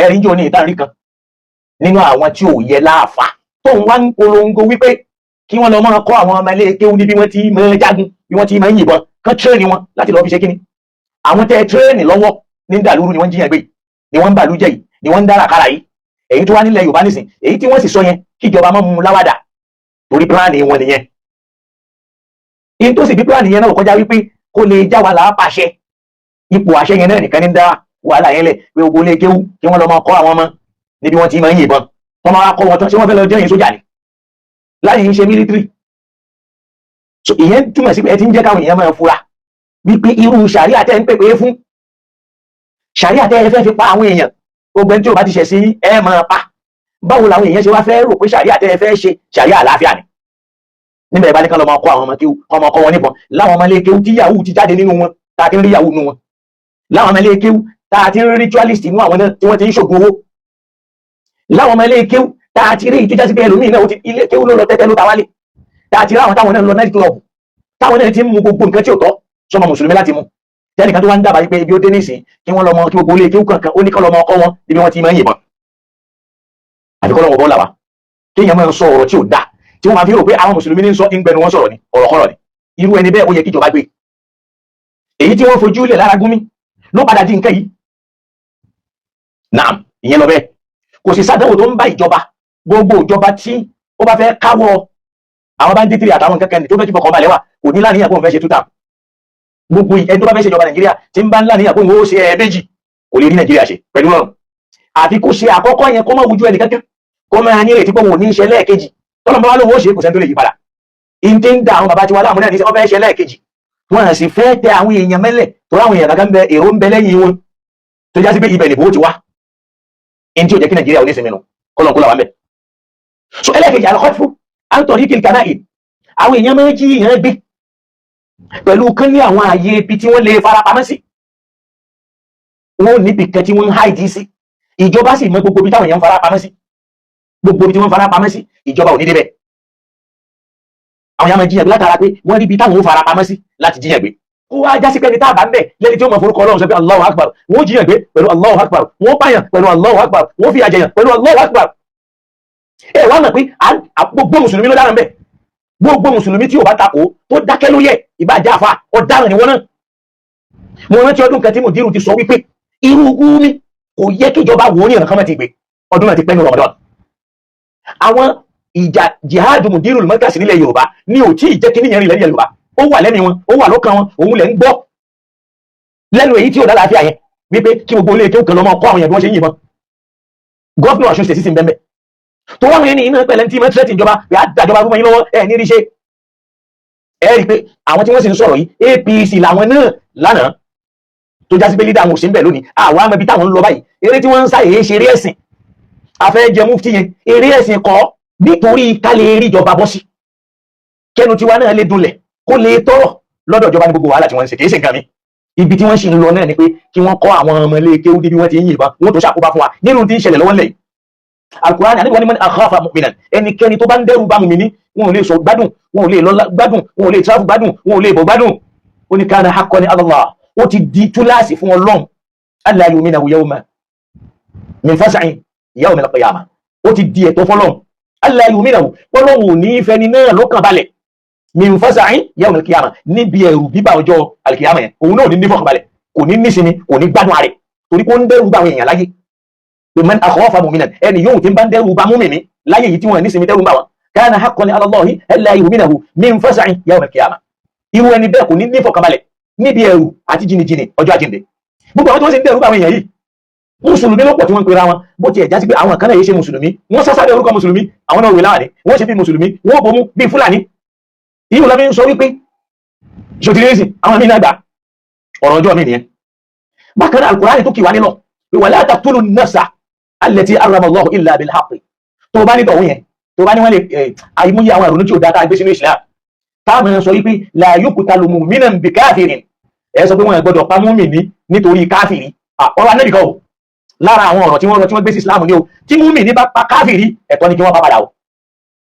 Ẹ̀rí ń jò ní ìtàn rí kan nínú àwọn tí ò yẹ láàfà tó ń wá ń polongo wípé kí wọ́n lọ máa kọ́ àwọn ọmọ ilé kéwú ní bí wọ́n ti máa jagun, bí wọ́n ti máa ń yìnbọn, kán train wọn láti lọ́ọ́ fi ṣe kíni. Àwọn tẹ́ train lọ́wọ́ ní dàlúrú ni wọ́n ń jiyàn gbé yìí, ni wọ́n ń bàlú jẹ́ yìí, ni wọ́n ń dára kára yìí. Èyí tó wá nílẹ̀ Yorùbá nísìn, èyí tí wọ́n sì sọ yẹn, kíjọba má mú un láwàdà, torí plan wọn nìyẹn. In tó sì bí plan yẹn náà kọjá wípé kó lè já wa làá pàṣẹ ipò àṣẹ yẹn náà nìkan ní dá wàhálà yẹn lẹ̀, pé ogun lè kéwú kí wọ́n lọ máa kọ́ àwọn ọmọ níbi wọ́n ti máa ń yìnbọn. Wọ́n máa kọ́ wọn tán, ṣé wọ́n fẹ́ lọ jẹ́yìn sójà ni láyé ń ṣe military? So ìyẹn túmọ̀ sí pé ẹ ti ń jẹ́ káwọn èèyàn máa fura wípé irú ṣàríà tẹ́ ń pèpè fún, ṣàríà tẹ́ ẹ fẹ́ fi pa àwọn èèyàn, gbogbo ẹni tí ò bá ti ṣẹ̀ sí ẹ máa pa. Báwo làwọn èèyàn ṣe wá fẹ́ rò pé ṣàríà tẹ́ ẹ fẹ́ ṣe ṣàríà àlàáfíà ni, níbẹ̀ ẹ bá ní kán lọ máa kọ́ àwọn ọmọ kéwú, kọ́ máa kọ́ wọn níbọn, láwọn ọmọ ilé kéwú tí yahoo ti jáde nínú wọn, tá a ti ń rí yahoo nínú wọn, láwọn ọmọ ilé kéwú tá a ti ń rí ritualist nínú àwọn náà tí wọ́n ti ń ṣògùn owó, láwọn ọmọ ilé kéwú tá a ti rí ìtújá sí pé ẹlòmíì náà ó ti ilé kéwú ló lọ tẹ́tẹ́ ló ta wálé, tá a ti rí àwọn táwọn náà ń lọ night club, táwọn náà ti ń mu gbogbo nǹkan tí ò tọ́ sọmọ mùsùlùmí láti mu, tẹnìkan tó wá ń dábàá pé ibi ó dé nísìn, kí wọ́n lọ mọ kí gbogbo ilé kéwú kankan ó ní kọ́ lọ mọ ọkọ wọn níbi wọ́n ti máa ń yìnbọn, àfi kọ́ lọ́wọ́ bọ́ là wá. Kéèyàn máa ń sọ ọ̀rọ̀ tí ò dáa tí wọ́n máa fi rò pé àwọn mùsùlùmí ní sọ, ń gbẹnu wọn sọ̀rọ̀ ni, ọ̀rọ̀ kọ́rọ̀ ni. Irú ẹni bẹ́ẹ̀, ó yẹ kíjọba gbé. Èyí tí wọ́n fojú lẹ̀ lára Gúnmi ló padà di nǹkan yìí. Naam, ìyẹn lọ bẹ́ẹ̀. Kò sì sádánwò tó ń bá ìjọba, gbogbo ìjọba tí ó bá fẹ́ káwọ́ àwọn banditry àtàwọn nǹkan kan tó fẹ́ kí fọkàn balẹ̀ wà, kò ní láníyàn kó ń fẹ́ ṣe túta. Gbogbo ẹni tó bá fẹ́ ṣe ìjọba Nàìjíríà tí ń bá ń láníyàn kó ń ó ṣe ẹ̀ẹ́dẹ́jì, kò lè rí Nàìjíríà ṣe pẹ̀lú ọ̀run. Àfi kó ṣe àkọ́kọ́ yẹn, kó má wujú ẹnì kankan, kó máa ní ìrètí pé òun ò ní í ṣe lẹ́ẹ̀kejì. Tọ́lọ́ bá wà lóun ó ṣe, kò sẹ́ni tó lè yí padà. Ìyẹn tí ń da àwọn bàbá tiwa láàmú náà ní sẹ́, wọ́n fẹ́ ṣe lẹ́ẹ̀kejì, wọ́n sì fẹ́ tẹ àwọn èèyàn mẹ́lẹ̀, tó ráwọn èèyàn kankan bẹ, èrò ń bẹ lẹ́yìn wọn tó já sí pé ibẹ̀ nìbò ti wá. Ẹni tí ó jẹ́ kí Nàìjíríà ò ní sinmi nù, kọ́lọ̀ kó làwọn bẹ̀. So ẹlẹ́ẹ̀kejì, alkhotfu an tariqil kama'in. Àwọn èèyàn máa ń jí èèyàn gbé pẹ̀lú kán ní àwọn ààyè ibi tí wọ́n lè farapamọ́ sí, wọ́n níbi kan tí wọ́n ń hide sí. Ìjọba sì mọ gbogbo ibi táwọn èèyàn ń farapamọ́ sí. Gbogbo ibi tí wọ́n ń farapamọ́ sí, ìjọba ò ní débẹ̀. Àwọn èèyàn máa jíyàn gbé látara pé wọ́n rí ibi táwọn ó farapamọ́ sí láti jíyàn gbé. Kó wá jásí pé ní tá a bá ń bẹ̀ lẹ́ni tí ó mọ̀ forúkọ Ọlọ́run sọ pé Allahu Akbar, wọ́n jíyàn gbé pẹ̀lú Allahu Akbar, wọ́n pààyàn pẹ̀lú Allahu Akbar, wọ́n fi àjẹyàn pẹ̀lú Allahu Akbar. Ẹ wá mọ̀ pé gbogbo mùsùlùmí ló dára ń bẹ̀. Gbogbo mùsùlùmí tí ò bá takò, tó dákẹ́ lórí ẹ̀, ìbájá àfa ọ̀daràn ni wọ́n náà. Mo rántí ọdún kan tí mùdírù ti sọ wípé irú Gúmi kò yẹ kíjọba wò ó ní ìrànkan mọ́ ti gbé. Ọdún náà ti pẹ́ ní Ramadan. Àwọn ìjà jihad mùdírù mọ́kàsí nílẹ̀ Yorùbá ní ò tí ì jẹ́ kí níyẹn rìn lẹ́yìn Yorùbá. Ó wà lẹ́mìí wọn, ó wà lọ́kàn wọn. Òun lẹ̀ ń gbọ́ lẹ́nu èyí tí ò lálàáfíà yẹn wípé kí gbogbo ilé kéwù kan lọ́mọ kọ́ àwọn èèyàn bí wọ́n ṣe ń yìnbọn. Governor Ọ̀ṣun ṣe sísìn bẹ́ẹ̀ tó wọ́n ní iná pẹ̀lẹ́ tí mọ́tírẹ́tì ìjọba pé á dàjọba fún yín lọ́wọ́ ẹ̀ ní rí ṣe. Ẹ rí i pé àwọn tí wọ́n sì ń sọ̀rọ̀ yìí, APC làwọn náà lánàá, tó jásí pé leader àwọn ò sí ń bẹ̀ lónìí. Àwọn àmọ́ ibi táwọn ń lọ báyìí, eré tí wọ́n ń sá èé ṣeré ẹ̀sìn. Afẹ́ jẹ mufti yẹn, eré ẹ̀sìn kọ́, nítorí ká lè rí ìjọba bọ́ sí, kẹnu tiwa náà lè dunlẹ̀, kó lè tọrọ lọ́dọ̀ ìjọba ní gbogbo wàhálà tí wọ́n ń ṣe. Kì í ṣe nǹkan mi. Ibi tí wọ́n sì ń lọ náà ni pé kí wọ́n kọ́ àwọn ọmọ ilé kéwú débi wọ́n ti ń yìnbọn, wọ́n tó ṣàkóbá fún wa nínú tí ń ṣẹlẹ̀ lọ́wọ́ lẹ́yìn. Alukurani àníbi wọn ni man akhafa mu'minan, ẹnikẹ́ni tó bá ń dẹ́rù bá mùmíní, wọn ò lè sọ gbádùn, wọn ò lè lọ gbádùn, wọn ò lè travel gbádùn, wọn ò lè bọ̀ gbádùn. Ó ní kana haqqan ala Allah, ó ti di túláàsì fún Ọlọ́run, alla yu'minahu yawma min fasa'in yawm al-qiyamah. Ó ti di ẹ̀tọ́ fọlọ́run, alla yu'minahu, Ọlọ́run ò ní í fẹ́ni náà lọ́kàn balẹ̀, min fasa'in yawm al-qiyamah, níbi ẹ̀rù bíbá ọjọ́ al-qiyamah yẹn, òun náà ò ní nífọ̀kànbalẹ̀, kò ní nísinmi, kò ní gbádùn ààrẹ, torí kó ń dẹ́rù bá àwọn èèyàn láyé. Pé man akhafa mu'minan, ẹni yóò tí ń bá ń dẹ́rù bá múmìnì láyé yìí tí wọ́n nísinmi, dẹ́rù bá wọn, kana haqqan ala Allahi alla yu'minahu min fasa'in yawm al-qiyamah. Irú ẹni bẹ́ẹ̀ kò ní nífọ̀kànbalẹ̀ níbi ẹ̀rù àti jìnnìjìnnì ọjọ́ àjíǹde. Gbogbo àwọn tí wọ́n sì ń dẹ́rù bá àwọn èèyàn yìí, mùsùlùmí ló pọ̀ tí wọ́n ń pera wọn. Bó tiẹ̀ já sí pé àwọn kan náà yìí ṣe mùsùlùmí, wọ́n sásáré orúkọ mùsùlùmí, àwọn náà wè láwàní, wọ́n ṣe bí mùsùlùmí, wọ́n bomú bí fúlàní. Ìyí wọn fi ń sọ wípé ṣòtìrìsì àwọn míì náà gbà ọ̀rọ̀ ọjọ́ mi nìyẹn. Bákan náà, Al-Qur'ani tó kì wá nílọ pé wala taqtulu nafsa allati harrama Allahu illa bil haqqi. Tó bá ní tọ̀hún yẹn, tó bá ní wọ́n lè àìmúyẹ àwọn ìrònú tí ò dáa tá a gbé sínú Islam, táwọn sọ wípé la yuqtalu mu'minun bi kafirin, ẹ sọ pé wọ́n gbọ́dọ̀ pa múmìnì nítorí káfìrí. Ọ̀rọ̀ Ànábì kan o, lára àwọn ọ̀rọ̀ tí wọ́n rọ tí wọ́n gbé sí Islam ní o. Tí múmìnì bá pa káfìrí, ẹ̀tọ́ ni kí wọ́n bá padà o.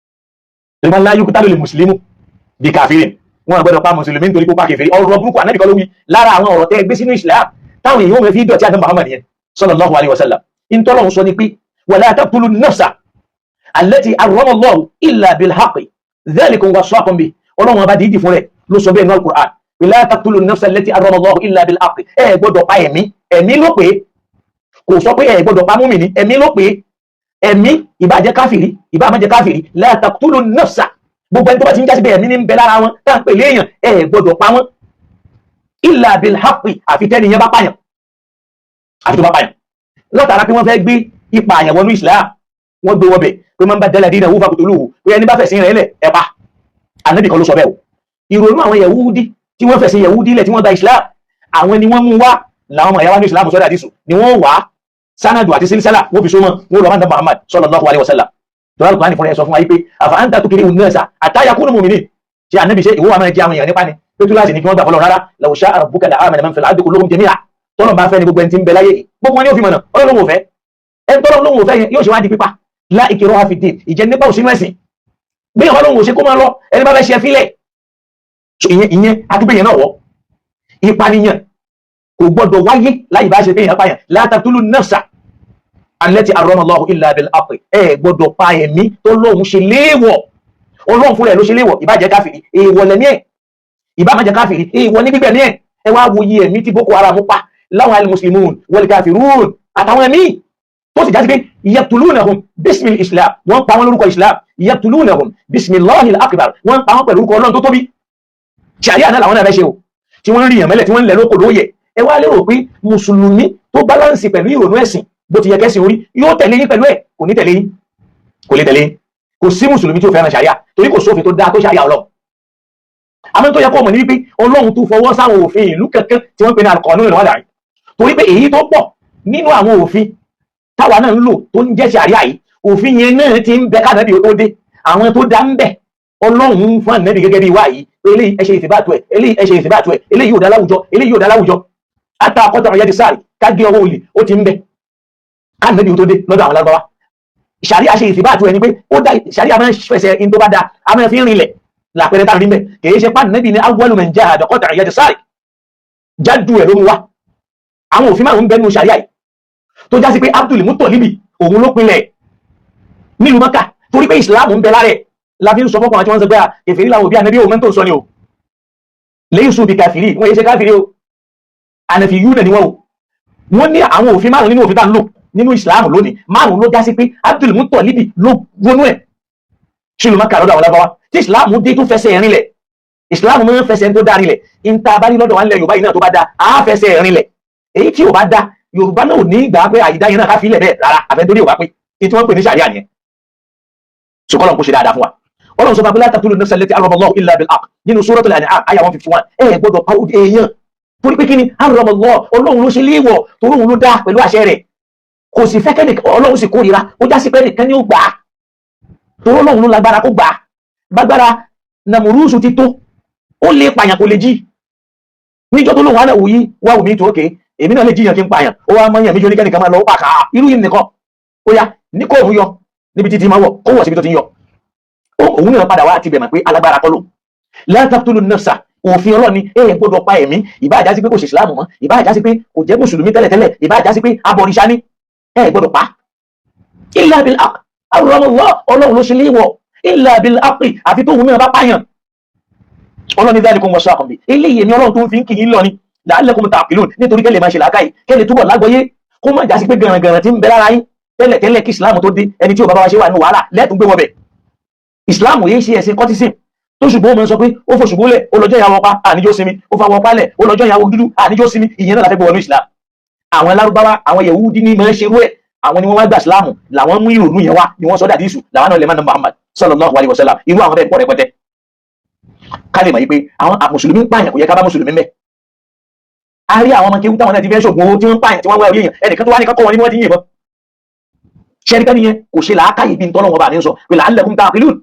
Ìgbọ́n la yuqtalu lil muslimu bi kafirin, wọ́n gbọ́dọ̀ pa mùsùlùmí nítorí kó pa kèfèrí. Ọ̀rọ̀ burúkú, Ànábì kan ló wí. Lára àwọn ọ̀rọ̀ tẹ́ gbé sínú Islam táwọn èèyàn wọn fi dọ̀tí àdán Muhammad yẹn sallallahu alaihi wasallam. Ìtọ́lọ́run sọ ni pé wala taqtulu nafsa allati harrama Allahu illa bil haqqi dhalikum wasaqum bihi. Ọlọ́run ọba dídì fún rẹ̀ ló sọ bẹ́ẹ̀ ní Al-Qur'an, la taqtulu nafsa allati harrama Allahu illa bil haqqi. Ẹ gbọ́dọ̀ pa ẹ̀mí. Ẹ̀mí ló pé, kò sọ pé ẹ gbọ́dọ̀ pa múmìnì. Ẹ̀mí ló pé, ẹ̀mí ìbá jẹ́ káfìrí, ìbá má jẹ́ káfìrí. La taqtulu nafsa, gbogbo ẹni tó bá ti ń jásí bẹ́ẹ̀, ẹ̀mí ní ń bẹ lára wọn tá à ń pè léèyàn, ẹ gbọ́dọ̀ pa wọ́n illa bil haqqi, àfi tẹ́ni yẹn bá pààyàn, àfi tó bá pààyàn. Látara pé wọ́n fẹ́ gbé ipa àyàn wọnú Islam, wọ́n gbé wọbẹ̀ pé man baddala dinahu faqtuluhu, pé ẹni bá fẹ̀sìn rẹ̀ lẹ̀, ẹ pa. Ànábì kan ló sọ bẹ́ẹ̀ o. Ìrònú àwọn Yahudi tí wọ́n fẹ̀sìn Yahudi lẹ̀, tí wọ́n gba Islam, àwọn ni wọ́n mú wá làwọn ọmọ ìyá ní Islam sọ́dọ̀ àdìsù ni wọ́n wá sanadu àti sílísálà, wọ́n fi sómọ́ wọ́n lọ bá Muhammad sallallahu alaihi wasallam. Tọ́lá Al-Qur'ani fúnra ẹ̀ sọ fún wa yìí pé afa anta tukrihu an-nasa hatta yakunu mu'minin. Ṣe Ànábì, ṣe ìwọ wa máa jẹ àwọn èèyàn nípa ni pé túláàsì ni kí wọ́n gbà fọlọ́? Rárá. Law sha'a rabbuka la amana man fil ardi kulluhum jami'a. Tọ́lọ̀ bá fẹ́ ni gbogbo ẹni tí ń bẹ láyé, gbogbo wọn ni ó fi mọ̀nà. Ọlọ́run ò fẹ́ ẹni tọ́lọ̀ lóhùn ò fẹ́ yẹn, yóò ṣe wá di pípa? La ikraha fi din, ìjẹ nípa òsínú ẹ̀sìn. Bí ọba lóhùn ò ṣe, kó máa lọ. Ẹni bá fẹ́ ṣe fílẹ̀. So ìyẹn adúgbò yẹn náà wọ́ ìpànìyàn kò gbọdọ̀ wáyé láyìí bá ṣe pé èèyàn pààyàn. La taqtulu nafsa allati harrama Allahu illa bil haqqi. Ẹ gbọdọ̀ pa ẹ̀mí tó lóhùn ṣe léèwọ̀. Ọlọ́run fúnra ẹ̀ ló ṣe léèwọ̀. Ìbá jẹ́ káfìrí, èèwọ̀ lẹ̀mí ẹ̀. Ìbá má jẹ́ káfìrí, èèwọ̀ ní gbígbẹ̀mí ẹ̀. Ẹ wá wo iye ẹ̀mí tí Boko Haram pa láwọn al-muslimun wal kafirun àtàwọn ẹ̀mí, tó sì jásí pé yaqtulunahum bismil Islam, wọ́n pa wọ́n lórúkọ Islam. Yaqtulunahum bismillahil akbar, wọ́n pa wọ́n pẹ̀lú orúkọ Ọlọ́run tó tóbi. Ṣàríà náà làwọn náà fẹ́ ṣe o, tí wọ́n ń rí yàn mẹ́lẹ̀, tí wọ́n ń lẹ̀ lóko lóye. Ẹ wá lérò pé mùsùlùmí tó balance pẹ̀lú ìrònú ẹ̀sìn, bó ti yẹ kẹ́sìn orí, yóò tẹ̀lé yín pẹ̀lú ẹ̀? Kò ní tẹ̀lé yín, kò lè tẹ̀lé yín. Kò sí mùsùlùmí tí ó fẹ́ràn ṣàríà, torí kò sófin tó dáa tó ṣàríà Ọlọ́run. Àmọ́ tó yẹ kó mọ̀ ní wípé Ọlọ́run tó fọwọ́ sáwọn òfin ìlú kankan tí wọ́n pè ní al-qanun al-wada'i, torí pé èyí tó pọ̀ nínú àwọn òfin táwa náà ń lò tó ń jẹ́ ṣàríà yìí, òfin yẹn náà ti ń bẹ káànábì ó tó dé. Àwọn tó dá ń bẹ, Ọlọ́run ń fún ànábì gẹ́gẹ́ bí wáyé, eléyìí ẹ ṣe ìsìnbàtú ẹ, eléyìí ẹ ṣe ìsìnbàtú ẹ, eléyìí yóò dá láwùjọ, eléyìí yóò dá láwùjọ. Ata àkọ́tọ̀ ọ̀yẹ́ di sáàrì, ká gé ọwọ́ olè, ó ti ń bẹ káànábì ó tó dé lọ́dọ̀ àwọn Lárúbáwá. Ṣàríà ṣe ìsìnbàtú ẹ ni pé ó dá. Ṣàríà máa ń fẹsẹ̀ in tó bá da, a máa fi ń rinlẹ̀. Làpẹrẹ táwọn rí mbẹ, kì í ṣe pàànàbì ní awwalu man jahada qat'a yadi sáàrì, jádù ẹ̀ ló mú wá. Àwọn òfin márùn-ún bẹ nínú ṣàríà yìí tó já sí pé Abdul Mutalibi òun ló pinlẹ̀ nílùú Mọ́kà, torí pé Ìsìláàmù ń bẹ lára ẹ̀. La fi ń sọ fọ́kàn àti wọ́n sọ pé kèfèrí làwọn òbí ànábì. Òun tó ń sọ ni o, laysu bi kàfìrí, wọ́n yé ṣe káfìrí o, ànàfì yúnà ni wọ́n o. Wọ́n ní àwọn òfin márùn nínú òfin tá ń lò nínú Ìsìláàmù lónìí, márùn ló já sí pé Abdul Mutalibi ló wọnú ẹ̀ sílùú Mọ́kà lọ́dọ̀ àwọn Lárúbáwá, tí Ìsìláàmù dé tó fẹsẹ̀ rinlẹ̀. Ìsìláàmù máa ń fẹsẹ̀ tó dá rinlẹ̀. Ìta bá ní lọ́dọ̀ wa nílẹ̀ Yorùbá yìí náà tó bá da, á fẹsẹ̀ rinlẹ̀. Èyí tí ò bá da, Yorùbá náà ò ní gbà pé àyídá yẹn náà ká fi ilẹ̀ bẹ́ẹ̀ rárá, àfẹntorí ò bá pé tí wọ́n pè ní sàríà nìyẹn. Sọkọlọ̀ kò ṣe dáadáa fún wa. Ọlọ́run sọ fún abúlé taqtulu nafsa allati harrama Allahu illa bil haqq nínú Suratul An'am àyà 151. Ẹ gbọ́dọ̀ pa èèyàn, torí pé kí ni? Harrama Allah, Ọlọ́run ló ṣe léèwọ̀, torí òun ló dá pẹ̀lú àṣẹ rẹ̀. Kò sì fẹ́ kẹ́ni, Ọlọ́run sì kórìíra ó já sí pé nìkan ni ó gbà á, torí Ọlọ́run ló lágbára kó gbà á. Gbàgbára nàmúrúsù ti tó, ó lè pààyàn, kò lè jí. Níjọ́ tó lóun wà náà wòyí wá wù mí tó òkè, èmi náà lè jíyàn kí n pààyàn. Ó wá mọ́yàn méjì, oníkẹ́nìkan máa lọ ó pàkà irú yìí nìkan. Ó yá ní kó òun yọ níbi títí máa wọ̀, kó wọ̀ síbi tó ti ń yọ. Òun náà padà wá ti bẹ̀rẹ̀ pé alágbára kọ́ ló. La taqtulu nafsa, òfin Ọlọ́run ni ẹ gbọ́dọ̀ pa ẹ̀mí. Ìbá àjásí pé kò ṣe Ìsìlámù mọ́, ìbá àjásí pé kò jẹ́ mùsùlùmí tẹ́lẹ̀tẹ́lẹ̀, ìbá àjásí pé abọ̀rìṣà ni, ẹ gbọ́dọ̀ pa. Illa bil haqq, harrama, Ọlọ́run ló ṣe léèwọ̀. Illa bil haqq, àfi tóun náà bá pààyàn. Ọlọ́run ní dhalikum wasaqum bi, eléyìí èmi Ọlọ́run tó ń fi ń kì í lọ ni, la'allakum ta'qilun, nítorí kẹ́lẹ̀ máa ṣe làákàyè, kẹ́lẹ̀ túbọ̀ lágbọ́yé, kó má jásí pé gànràngànràn tí ń bẹ lára yín tẹ́lẹ̀tẹ́lẹ̀ kí Ìsìláàmù tó dé, ẹni tí ò bá bá wa ṣe wà ní wàhálà lẹ́tùn gbé wọn bẹ̀. Ìsìláàmù yìí ṣe ẹ̀sìn cultism tó ṣùgbọ́n ó máa ń sọ pé ó fò ṣùgbọ́n lẹ̀, ó lọ́jọ́ ìyàwó pa àníjó sinmi, ó fa wọ palẹ̀, ó lọ́jọ́ ìyàwó dúdú àníjó sinmi. Ìyẹn náà la fẹ́ gbé wọnú Ìsìláàmù. Àwọn Lárúbáwá, àwọn Yẹhudi ní máa ń ṣerú ẹ̀. Àwọn ni wọ́n wá gbà Ìsìláàmù, làwọn mú ìrònú yẹn wá, ni wọ́n sọ dàdísù, làwọn náà lè má na Muhammad sallallahu alaihi wasallam. Irú àwọn bẹ́ẹ̀ pọ̀ rẹpẹtẹ. Ká lè mọ̀ yí pé àwọn mùsùlùmí ń pààyàn, kò yẹ ká bá mùsùlùmí mẹ́. A rí àwọn ọmọ kéwú táwọn náà ti fẹ́ ṣògùn owó tí wọ́n ń pààyàn, tí wọ́n wá orí èèyàn. Ẹnìkan tó wá ní kọ́kọ́ wọn ní wọ́n ti yìnbọn. Ṣẹ́ríkẹ́ nìyẹn kò ṣe làákàyè bí ntọ́lọ́wọ́n bá mi ń sọ pé la'allakum ta'qilun.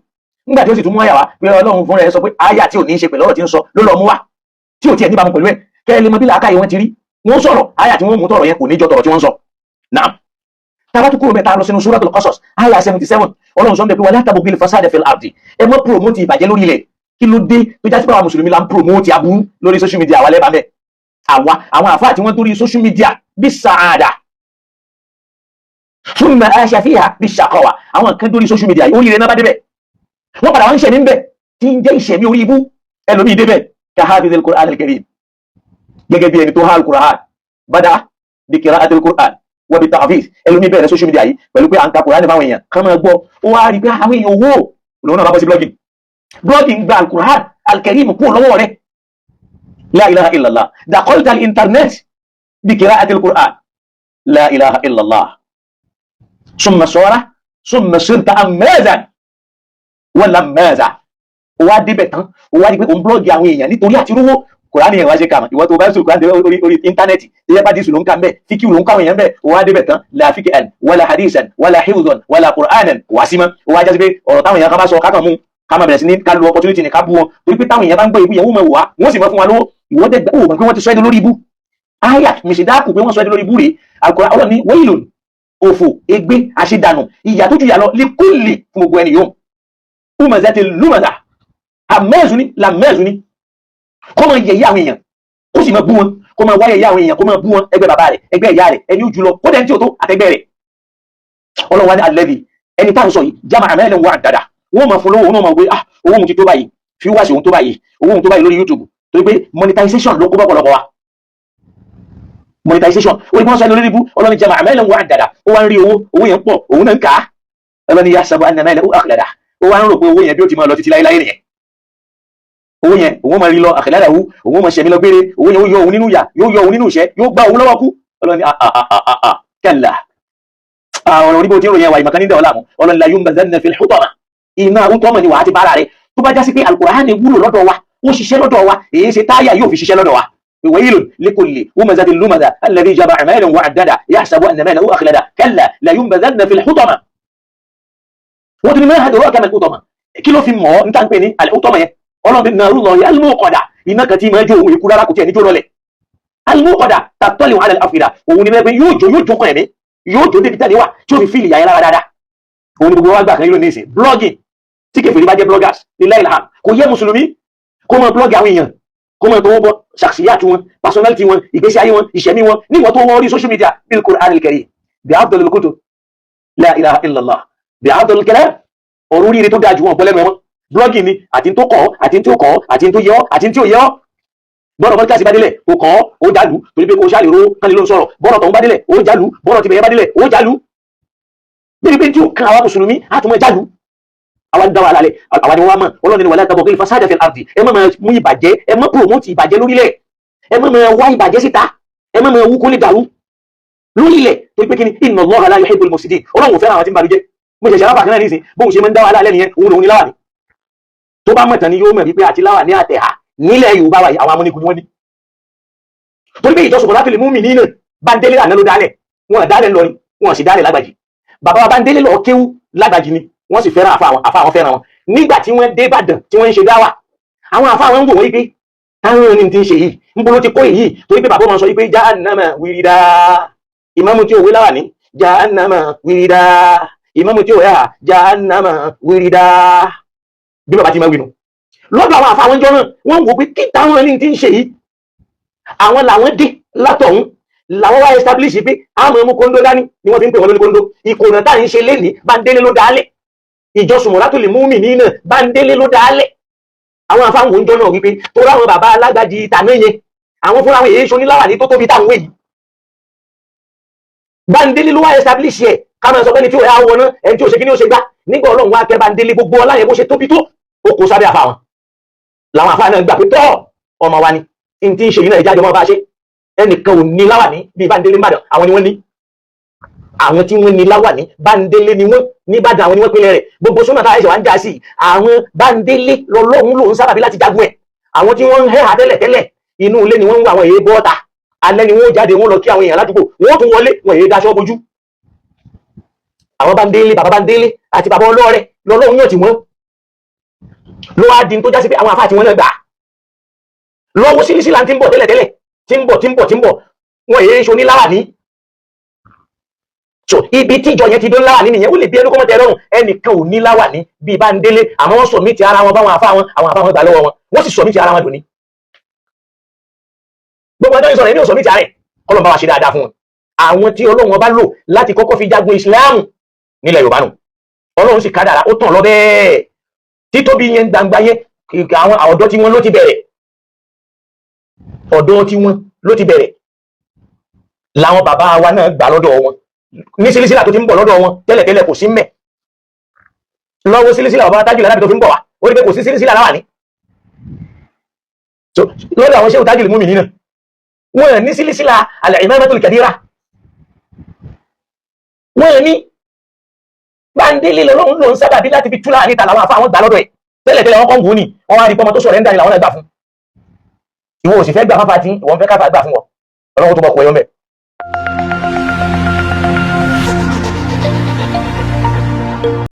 Nígbà tí ó sì tún mú àyà wá pé Ọlọ́run fúnra ẹ̀ sọ pé àyà tí ò ní í ṣe pẹ̀lú ọ̀rọ̀ tí ń sọ ló lọ mú wá, tí ò tiẹ̀ níbàámu pẹ̀lú ẹ̀. Kẹ́ ẹ lè mọ bí làákàyè wọn ti rí. Wọ́n sọ̀rọ̀, àyà tí wọ́n mú tọ̀rọ̀ yẹn kò ní jọ tọ̀rọ̀ tí wọ́n sọ. Naam, tábà tún kúrò mẹ́ta lọ sínú Suratul Qasas àyà 77, Ọlọ́run sọ ń bẹ pé wala tabghil fasada fil ardi, ẹ mọ́ promote ìbàjẹ́ lórí ilẹ̀. Kí ló dé tó jásí pé àwọn mùsùlùmí la ń promote aburú lórí social media? Àwa lẹ́bàá mẹ́ àwa àwọn àfáà tí wọ́n torí social media bí sàádà. Thumma asha fiha bish-shaqawa. Àwọn kan dórí social media yìí, oríire náà bá débẹ̀, wọ́n padà wá ń ṣẹ̀mí ń bẹ̀ tí ń jẹ́ ìṣẹ̀mí orí ibú. Ẹlòmíì débẹ̀ ka hafiz al-Qur'an al-Karim, gẹ́gẹ́ bí ẹni tó há al-Qur'an, bada bi qira'ati al-Qur'an wa bi ta'fiz. Ẹlòmíì bẹ̀rẹ̀ social media yìí pẹ̀lú pé à ń ka Qur'an fáwọn èèyàn kán máa gbọ́. Ó wá rí pé àwọn èèyàn owó lòun náà bá bọ́ sí blogging. Blogging gba al-Qur'an al-Karim kúrò lọ́wọ́ rẹ̀. La ilaha illallah. Dakhalta al-internet bi qira'ati al-Qur'an. La ilaha illallah. Summa sara summa sirta amazan wala maza. Ó wá débẹ̀ tán, ó wá rí pé òun blog àwọn èèyàn nítorí àti rówó. Kùránì yẹn wá ṣe kàmà. Ìwọ tó bá sùn kùránì orí íńtánẹ́ẹ̀tì tí yẹ bá dísù ló ń kà ń bẹ̀, fíkìú ló ń káwọn èèyàn bẹ̀. Ó wá débẹ̀ tán, la fiqhan wala hadisan wala hifzan wala qur'anan wá sí mọ́. Ó wá jásí pé ọ̀rọ̀ táwọn èèyàn kan bá sọ, kákan mú, ká máa bẹ̀rẹ̀ sí ní ká lu opportunity ní ká bú wọn, torí pé táwọn èèyàn bá ń gbọ́ ibú yẹn, wọ́n mọ̀ wá, wọ́n sì mọ̀ fún wa lówó. Ìwọ dẹ̀ ó mọ̀ pé wọ́n ti sọ ẹ́ lórí ibú. Aya mìsídáàkù pé wọ́n sọ ẹ́ lórí ibú rèé. Al-Qur'an ọlọ́ni wailun, òfò, ègbé, àṣedànù, ìyà tó ju ìyà lọ, likulli, fún gbogbo ẹni yòó, humazati lumaza, àmẹ́ẹ̀sù ni làmẹ́ẹ̀sù ni, kó máa yẹ̀yẹ́ àwọn èèyàn, kó sì máa bú wọn, kó máa wá yẹ̀yẹ́ àwọn èèyàn, kó máa bú wọn, ẹgbẹ́ bàbá rẹ̀, ẹgbẹ́ ìyá rẹ̀, ẹni ó jùlọ, kó dẹ̀ ní tí o tó àtẹgbẹ́ rẹ̀. Ọlọ́run wa ní alladhi, ẹni tá à ń sọ yìí, jama'a malan wa addada. Wọ́n máa fún lówó, òun náà máa gbé, ah, owó òun ti tó báyìí, viewers òun tó báyìí, owó òun tó báyìí lórí YouTube, torí pé monetization ló kó bá pọ̀lọpọ̀ wa. Monetization ó ní wọ́n sọ ẹni lórí ibú. Ọlọ́run jama'a malan wa addada. Ó wá ń rí owó, owó yẹn pọ̀, òun náà ń kà á. Ọlọ́run yahsabu anna malahu akhlada. Ó wá ń rò pé owó yẹn bí ó ti máa lọ títí láéláé nìyẹn. Owó yẹn òun máa rí lọ, akhladahu, òun máa ṣẹ̀mí lọ gbére. Owó yẹn ó yọ òun nínú ìyà, yóò yọ òun nínú ìṣẹ́, yóò gbá òun lọ́wọ́ kú. Ọlọ́run ní kalla, àwọn oníbò tí ń ròyìn ẹwà ìmọ̀kan ní dẹ̀wọ́ láàmú. Ọlọ́run la yunbazanna fil hutama. Iná hutama ni wàá ti bára rẹ̀. Tó bá já sí pé Al-Qur'ani wúlò lọ́dọ̀ wa, ó ṣiṣẹ́ lọ́dọ̀ wa, èyí ṣe táyà yóò fi ṣiṣẹ́ lọ́dọ̀ wa. ويل لكل همزة لمزة الذي جمع مالا وعدده يحسب أن ماله أخلده كلا لينبذن في الحطمة. Wọ́n tún ní ما أدراك ما الحطمة. Kí ló fi mọ̀ ọ́ níta ń pè ní الحطمة yẹn? Ọlọ́run ní نار الله الموقدة, iná kan tí máa jó òun ikú rárá, kò tiẹ̀ ní jó lọlẹ̀. الموقدة تطلع على الأفئدة. Òun ni bẹ́ẹ̀ pé yóò jó, yóò jó kan ẹ̀mí, yóò jó débi tẹ́lẹ̀ wà tí ó fi feel ìyà yẹn lára dáadáa. Òun ni gbogbo wa gbà kan yóò ní ìsìn blogging. Tí kèfèrí bá jẹ́ bloggers ní láìláha, kò yẹ mùsùlùmí kó máa blog àwọn èèyàn, kó máa tọwọ́ bọ ṣàṣìyàtú wọn, personality wọn, ìgbésí ayé wọn, ìṣẹ̀mí wọn, níwọ̀n tó wọ́n rí social media. Bil Qur'an al-Karim bí afdalil kutub, la ilaha illallah, bí afdalil kalam, ọ̀rọ̀ oríire tó dáa jù wọn bọ́lẹ́nu ẹ̀wọ̀n blogging ni. Àti tó kọ́, àti tó kọ́, àti tó yẹ ọ́, àti tí ò yẹ ọ́. Bọ́rọ̀ mọ́tíkàsí bá délẹ̀, ó kàn ọ́, ó jálù, torí pé kó ṣáà lè ro kán lè ló ń sọ̀rọ̀. Bọ́rọ̀ tọ̀hún bá délẹ̀, ó jálù. Bọ́rọ̀ tìbẹ̀yẹ bá délẹ̀, ó jálù. Bíi pé tí ó kan àwa mùsùlùmí, á tún mọ́ jálù. Àwa ń dá wàhálà lẹ̀, àwa ni wọ́n mọ̀. Ọlọ́run ni wala tabghil fasada fil ardi. Ẹ má máa mú ìbàjẹ́, ẹ má promote ìbàjẹ́ lórílẹ̀, ẹ má máa wá ìbàjẹ́ síta, ẹ má máa wú kó lè dàrú lórílẹ̀, torí pé kí ni? Inna Allaha la yuhibbul mufsidin. Ọlọ́run ò fẹ́ràn àwọn tí ń balùjẹ́. Mo ṣẹ̀ṣẹ̀ rábà kan náà nísìn, bóun ṣe máa ń dá wàhálà lẹ́nu yẹn, òun lòun ní láwà ní. Tó bá mọ̀tàn ni yóò mọ̀ wípé àti láwà ní àtẹ̀há nílẹ̀ Yorùbá wa yìí, àwọn amúnikù ni wọ́n ní. Torí pé ìjọsìn láti lè mú mi nínú Bándélé àná ló dálẹ̀, wọn dálẹ̀ ńlọrin, wọn sì dálẹ̀ lágbàjì. Bàbá wa Bándélé lọ kéwú lágbàjì ni, wọ́n sì fẹ́ràn àfa àwọn, àfa àwọn fẹ́ràn wọn. Nígbà tí wọ́n dé Ìbàdàn tí wọ́n ń ṣe dáwà, àwọn àfa àwọn ń wò wọ́n yìí pé táwọn ní ti ń ṣe yìí, ń bolo ti kó èyí, torí pé bàbá wọn sọ yìí pé jahannama wirida, ìmáàmù tí òwe láwà ní jahannama wirida, ìmáàmù tí òwe hà jahannama wirida, bí bàbá ti máa wí nù. Lọ́dọ̀ àwọn àfa àwọn jọ náà, wọ́n wò pé kí táwọn ní ti ń ṣe yìí, àwọn làwọn dé látọ̀hún, làwọn wá establish pé àmọ́ mú kóńdó dání ni wọ́n fi ń pè wọ́n lóní kóńdó. Ìkònà tá à ń ṣe lénìí, Bándélé ló dálẹ̀. Ìjọsùn mọ̀lá tó lè mú mi nínà, Bándélé ló dálẹ̀. Àwọn afáwọn oúnjẹ náà wípé tó ráwọn bàbá alágbàjì tàná yẹn, àwọn fúnra àwọn èyí ṣoníláwà ní tó tóbi táwọn èyí, Bándélé ló wá establish ẹ̀. Ká máa sọ pé ní tí ó yà wọ náà, ẹni tí ó ṣe kí ni ó ṣe gbá. Nígbà Ọlọ́run wá kẹ́ Bándélé, gbogbo ọlá yẹn bó ṣe tóbi tó, ó kó sábẹ́ àfa wọn. Làwọn àfa náà gbà pé tọ́ ọmọ wa ni n tí ń ṣe yìí náà, ìjájọ máa bá ṣe. Ẹnìkan ò ní láwàní bíi Bándélé nìbàdàn, àwọn ni wọ́n ní. Àwọn tí wọ́n ní láwàní, Bándélé ni wọ́n nìbàdàn, àwọn ni wọ́n pinlẹ̀ rẹ̀. Gbogbo súnmọ́ táwọn ẹ̀ṣẹ̀ wá ń já sí, àwọn Bándélé lọ́lọ́run lòún sábàbí láti jagun ẹ̀. Àwọn tí wọ́n ń hẹ́hà tẹ́lẹ̀ tẹ́lẹ̀, inú ilé ni wọ́n ń wá, àwọn èyí bọ́ọ̀ta. Alẹ́ ni wọ́n jáde, wọ́n lọ kí àwọn èèyàn ládùúgbò, wọ́n tún wọlé, wọ́n èyí daṣọ bojú. Àwọn Bándélé, bàbá Bándélé àti bàbá ọlọ́rẹ̀ lọ́lọ́run yàn tí wọ́n ló wá di tó já sí pé àwọn àfáà tí wọ́n náà gbà lọ́wọ́ sílísílà tí ń bọ̀ tẹ́lẹ̀tẹ́lẹ̀, tí ń bọ̀, tí ń bọ̀, tí ń bọ̀, wọ́n èyí ṣo ní láwàní. So ibi tíjọ yẹn ti dó láwàní nìyẹn. Ó lè bí ẹnu kọ́mọ́tẹ́ lọ́rùn, ẹnìkan ò ní láwàní bíi Bándélé. Àmọ́ wọ́n sọ mí ti ara wọn báwọn àfáà wọn, àwọn àfáà wọn gbà lọ́wọ́ wọn, wọ́n sì sọ mí ti ara wọn dòní. Gbogbo ẹjọ́ ìsọ̀rọ̀ èmi ò sọ mí ti ara ẹ̀. Kọ́lọ̀ bá wa ṣe dáadáa fún wọn. Àwọn tí Ọlọ́run ọba lò láti kọ́kọ́ fi jagun Islam nílẹ̀ Yorùbá nù. Ọlọ́run sì kádàrá, ó tàn lọ bẹ́ẹ̀. Títóbi yẹn gbangba yẹn, àwọn ọ̀dọ́ tí wọ́n ló ti bẹ̀rẹ̀, ọ̀dọ́ tí wọ́n ló ti bẹ̀rẹ̀, làwọn bàbá wa náà gbà lọ́dọ̀ wọn ní sílísílà tó ti ń bọ̀ lọ́dọ̀ wọn tẹ́lẹ̀tẹ́lẹ̀. Kò sí mẹ́ lọ́wọ́ sílísílà bàbá Tájù lábẹ́ tó fi ń bọ̀ wá, ó rí pé kò sí sílísílà láwà ní lọ́dọ̀ àwọn Ṣéhù Tájù Mùmínì náà. Wọ́n ní sílísílà al-imamatul kabira, wọ́n ní Bándélé lọ́lọ́run ló ń sábàbí láti fi túlà níta. Làwọn afọ àwọn gbà lọ́dọ̀ ẹ̀ tẹ́lẹ̀tẹ́lẹ̀, wọ́n kọ́ ń gùn ní wọ́n wá rí pọ́mọ tó sọ̀rọ̀ ẹ̀ ń dání làwọn náà gbà fún. Ìwọ ò sì fẹ́ gbà fáfá tí ìwọ ń fẹ́ káfà gbà fún wọn. Ọlọ́run tó bọ̀ kọ ẹyọ mẹ́.